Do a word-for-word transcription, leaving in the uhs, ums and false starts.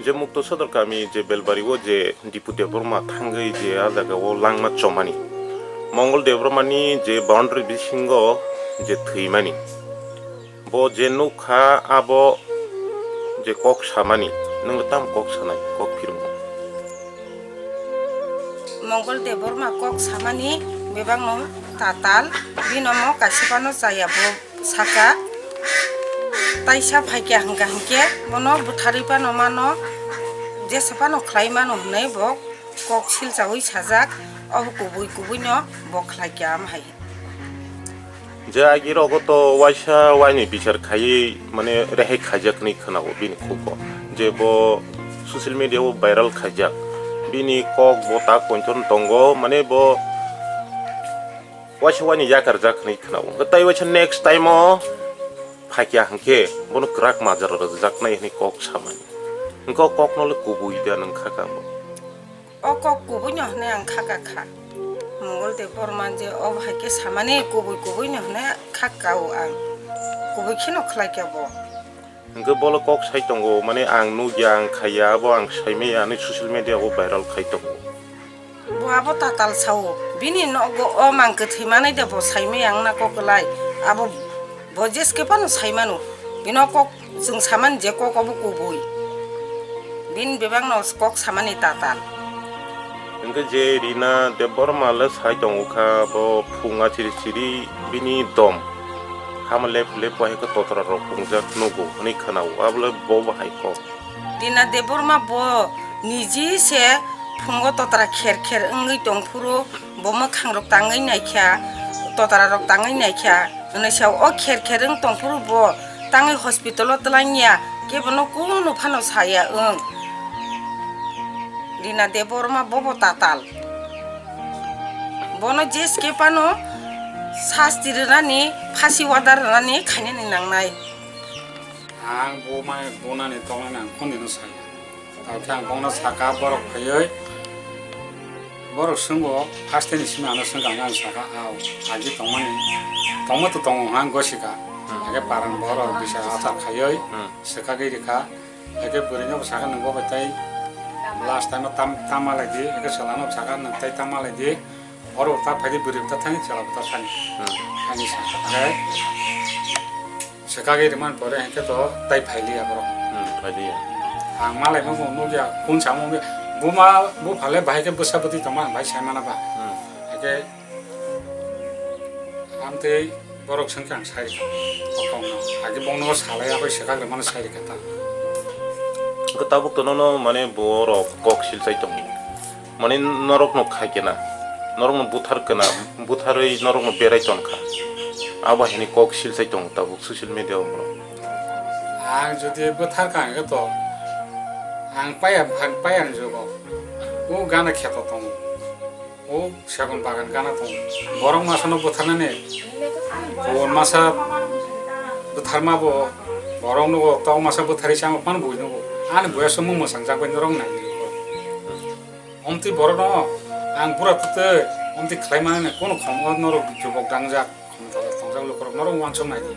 Je Mukto Sodor kami je Belbari o je Dipu Debbarma thangwi je a jaga o langma chomani, Mongol Debbarma ni je boundary bisingo je thwimani, bo je nukha abo je kok samani, nwng tam kok sanai, kok phirmo. Mongol Debbarma kok samani bebakno tatal, binomo kaisa phano chaya bo saka, taisa phaikya hwnkha hinkhe bono butharwi phano mano, jesa phano khlai mano hwnwi bo kok silchaui sajak, obo kubui kubuino bo khlaikha am hai. Je agi rogo to waisa waini bichar khaiwi mane rehai khaijak hinwi khwnao bini khugo. Je bo social media o viral khaijak. Bini kok bo ta kointhon tongo, mane bo waisa waini yakarjak hinwi khwnao. Tai waisa next time o phaikya hinkhe bono kwrak majra rwjaknai hinwi kok samani. Hinkhe o kokno le kubui da nwng kha kamo. O kok kubuino hwnwi ang kha ka kha. Mongol Debbarma je o hai khe samani kubui kubuino hwnwi kha ka o ang. Kubui kheno khlai kha bo. Hwnkhe bolo kok sai tongo, mane ang nukya, ang khaiya, abo ang saimaya hinwi social media o viral khai tongo. Bo abo tatal sao. Bini nogo o mang kwthwi manwi de bo saimaya wngna kok kwlai. Abo bo jeske phano saimano. Bino kok chwng samani je kok obo kubui. Bini bebakno kok samani tatal. Hwnkhe je Rina Debbarma le sai tongo kha, bo phunga chiri chiri bini dom. Hama lep lep wahai khe totra rok pungjak nugo hwnwi khwnao, abo le bo bahai kok. Rina Debbarma bo niji se phungo totra kher kher wngwi tongphuru, bo mwkhang rok tangwi naikha, totra rok tangwi naikha, hwnwi sa o kher kher wng tongphuru bo tangwi hospital o twlangya, kebono kunu phano saya wng. Rina Debbarma bobo tatal. Bono jeske phano sasti rwnani, phasi wada rwnani khainani nangnai. Ang bo mai bonani tongnani ang kondino saya. Tao khe ang bongno saka borok phaiwi, borok swngo first ni simi ano swngkha ang saka, "Ao, agi tongmani, tongma to tongo hwnka ang gosika." Hmm. Age parang borok bisa achar khaiwi Hmm. swkagwi rikha. Age bwrwino bo saka, "Nwng bo bai tai last time o tam, tam malai di," age chwlano bo saka, "Nwng tai tam malai di." Oro ta phaidi bwrwi ta thani, chwla ta thani. Hmm. Ani sa. Age swkagwi rwmani pore hinkhe to tai phailiya borok. Hmm, phailiya. Ang malai bo nukya, kun samo buma, buphale bahai khe bwsa bwtwi tongma ang bai sai mana ba. Hmm. Age amtwi borok swngkhe ang sai rikha. Kokno. Age bongno salai abai swkak rwmani sai rikha ta. Hwnkhe tabuk to nono mane borok kok silchai tongo. Mane norokno khai kena, norokno buthar kena, butharwi norokno berai tonkha. Abo haini kok silchai tongo tabuk social media o borok. Ang jodi buthar kha hwnkhe to, ang paya, paya ni jugo. O gana kheto tongo. O segon bagan gana tongo. Borok masano butharnani. Kubun masa butharma bo. Borok nugo tok masa buthari chama pan bui nugo. Ani boyas mung mwsang jak bai norok nai. Omtwi borokno ang bura twtwi omtwi khlai mani kono khomo norok jubok dangjak, khomo tongjak lukurok norok uansuk nai di.